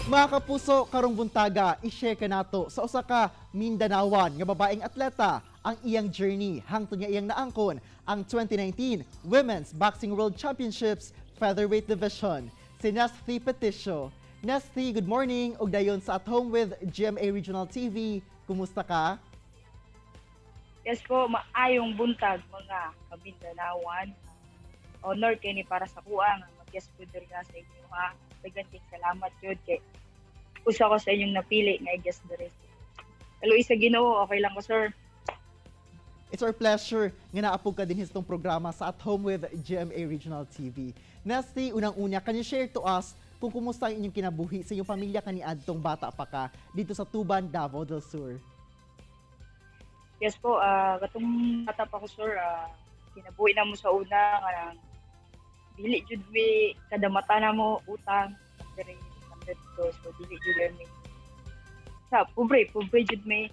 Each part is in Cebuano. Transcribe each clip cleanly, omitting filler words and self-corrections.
Mga kapuso, karong buntaga, i-share ka nato sa usa ka Mindanaoan nga babaeng atleta ang iyang journey hangtod nga iyang naangkon ang 2019 Women's Boxing World Championships Featherweight Division. Si Nesthy Petecio. Nesthy, good morning ug dayon sa At Home with GMA Regional TV. Kumusta ka? Yes po, maayong buntag, mga kabindanawan. Honor kay ni para sa akoa nga mag-guest po diri sa inyo ha. Daghan kay salamat jud kay usa ko sa inyong napili nga i-guest diri. Kaluoy sa Ginoo, okay lang ko, sir. It's our pleasure nga naapog ka dinhi sa atong programa sa At Home with GMA Regional TV. Nesthy, unang-una, can you share to us kung kumusta ang inyong kinabuhi sa inyong pamilya kaniadtong bata pa ka dito sa Tuban, Davao del Sur? Yes po, katong bata pa ko, sir, kinabuhi na mo sa una nga dili jud mi, kada mata na mo utang diri dito, so dili jud mi sa pobre, pobre jud mi.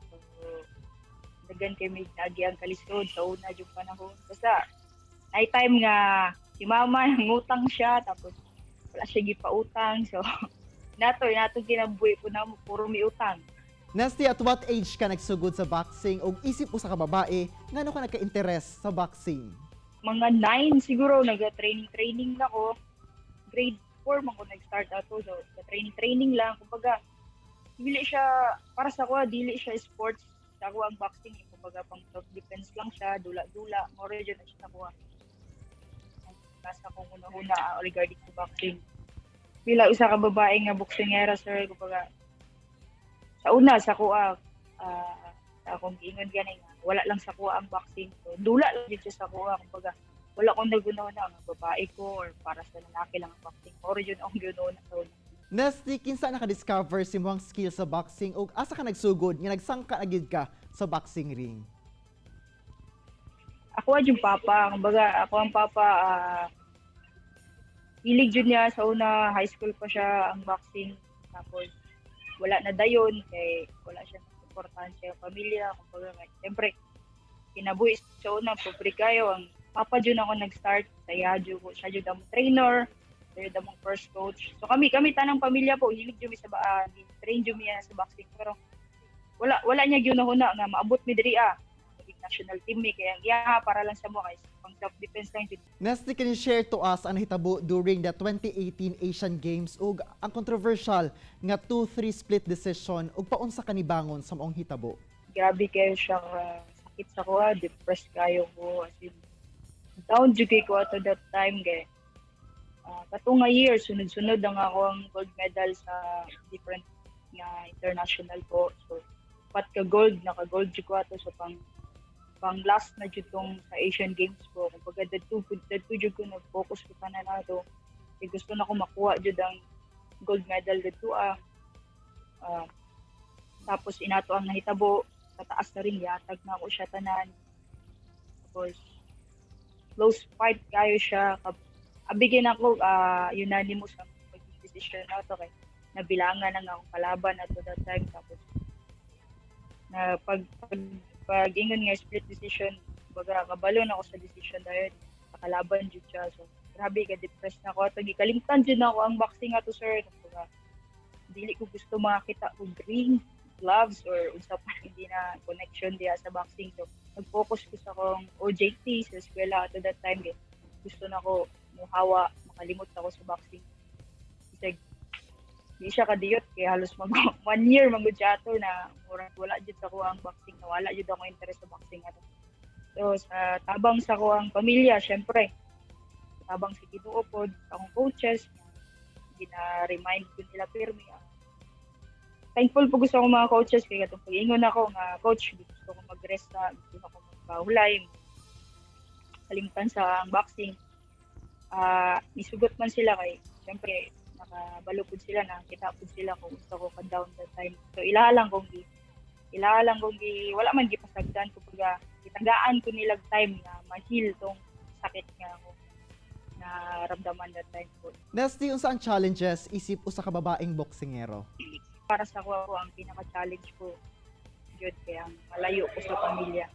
So daghan kay may agi ang kalisod sa una jud panahon, basta night time nga si mama nangutang siya tapos wala siya gipautang, so nato kinabuhi po namo, puro mi utang. Nesthy, at what age ka nagsugod sa boxing o isip usa ka babae, ngano ka nagka-interest sa boxing? Mga 9 siguro, nag-training training na ko. Grade 4 man ko nag-start ato, so training training lang. Kumbaga dili siya para sa ako, dili siya sports sa ako ang boxing eh. Kumbaga pang self defense lang siya, dula-dula more jud na siya sa ako. Nasa akong una-una regarding sa boxing bila usa ka babae nga boksingera, sir, kumbaga sa una sa akoa, sa akong giingon gani nga wala lang sa akoa ang boxing, so dula lang jud siya sa akoa. Kumbaga wala akong naguna nga babae ko or para sa lalaki lang ang boxing. Mao jud akong giuna sa una. Nesthy, kinsa naka-discover sa imong skill sa boxing ug asa ka nagsugod nga nagsangka na gid ka sa boxing ring? Ako yung papa, kumbaga ako ang papa, hilig jud niya sa una, high school pa siya ang boxing, tapos wala na dayon kay wala siya suportahan sa pamilya. Kumbaga siyempre kinabuhi sa una, pobre kayo. Ang papa jud ako nag-start sa iya jud ko siya jud among trainer, siya jud among first coach. So kami tanang pamilya po hilig jud mi sa train jud mi sa boxing, pero wala wala niya gyud nahuna nga maabot mi diri maging national team mi, kaya ang iya para lang sa mo kay pang self defense lang jud. Nesthy, can you share to us ang nahitabo during the 2018 Asian Games ug ang controversial nga 2-3 split decision ug paunsa ka nibangon sa maong hitabo? Grabe kayo siya sakit sa akoa, depressed kayo ko, as in down jud kay ko ato that time kay kato nga year sunod-sunod ang ako ang gold medal sa different nga international po. So pat ka gold, naka gold jud ko ato, so pang pang last na jud tong sa Asian Games ko. Kumbaga dadto jud ko nag-focus ko tanan ato kay gusto na ko makuha jud ang gold medal didto. Tapos inato ang nahitabo sa taas na rin, yatag na ako siya tanan. Tapos close fight kayo siya. Abigin ako, unanimous ang maging decision na to kay nabilangan na nga akong kalaban ato that time. Tapos na pag ingon nga split decision, baga kabalo na ako sa decision dahil sa kalaban jud siya. So grabe ka depressed na ako ato, gikalimtan jud na ako ang boxing ato, sir. Kumbaga dili ko gusto makakita og ring, gloves or unsa pa, hindi na connection diha sa boxing. So nag-focus ko sa akong OJT sa eskwela ato that time kay gusto na ko muhawa, makalimot ako sa boxing. Bisag di siya kadiyot kay halos mag one year man gud siya ato na murag wala jud sa akoang boxing, wala jud ako interest sa boxing ato. So sa tabang sa akoang pamilya, syempre tabang sa Ginoo pod, sa akong coaches, gina-remind ko nila pirmi. Thankful po gusto ko mga coaches kay katong pag-ingon ako nga, "Coach, gusto ko mag-rest sa gusto ko magpahulay, kalimtan sa ang boxing," nisugot man sila kay syempre nakabalo pud sila, nakita pud sila kung gusto ko ka down that time. So ilaha lang kong gi wala man gipasagdan, kumbaga gitagaan ko nilag time nga ma-heal tong sakit nga ako naramdaman that time po. Nesthy, unsa ang challenges isip usa ka babaeng boksingero? Para sa ako, ang pinaka-challenge ko jud kay ang malayo ko sa pamilya.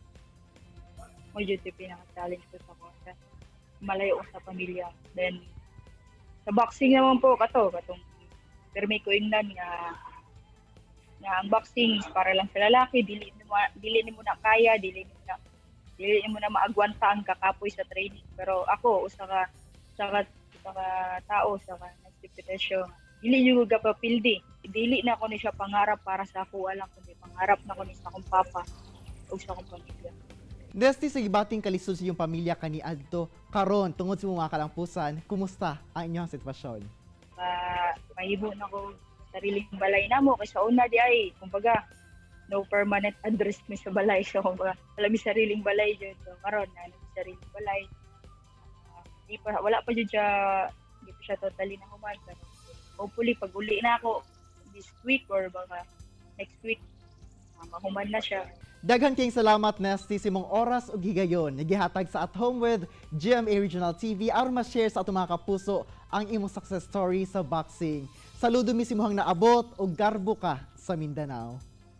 Mo jud yung pinaka-challenge ko sa ako. Malayo ko sa pamilya. Then sa boxing naman po kato katong Pero may ko ingnan nga nga ang boxing is para lang sa lalaki, dili nimo na kaya, dili nimo na maagwanta ang kakapoy sa training. Pero ako, usa ka tao, usa ka nagsipetasyo, dili jud ko gapapildi. Dili na ko ni siya pangarap para sa ako lang, kundi pangarap na ko ni sa akong papa ug sa akong pamilya. Nesty, sa gibating kalisod sa iyong pamilya kaniadto karon tungod sa mga kalampusan, kumusta ang inyong sitwasyon? Mahimo na ko sariling balay namo kay sa una di ay kumbaga no permanent address mi sa balay, so kumbaga wala mi sariling balay jud. So karon na mi sariling balay. Ah, di pa, wala pa jud siya, di pa siya totally na human, pero hopefully pag uli na ako this week or baka next week, mahuman na siya. Daghan kayong salamat, Nesty, sa imong oras ug higayon nagihatag sa At Home with GMA Regional TV aron ma-share sa atong mga kapuso ang imong success story sa boxing. Saludo mi sa imong naabot ug garbo ka sa Mindanao.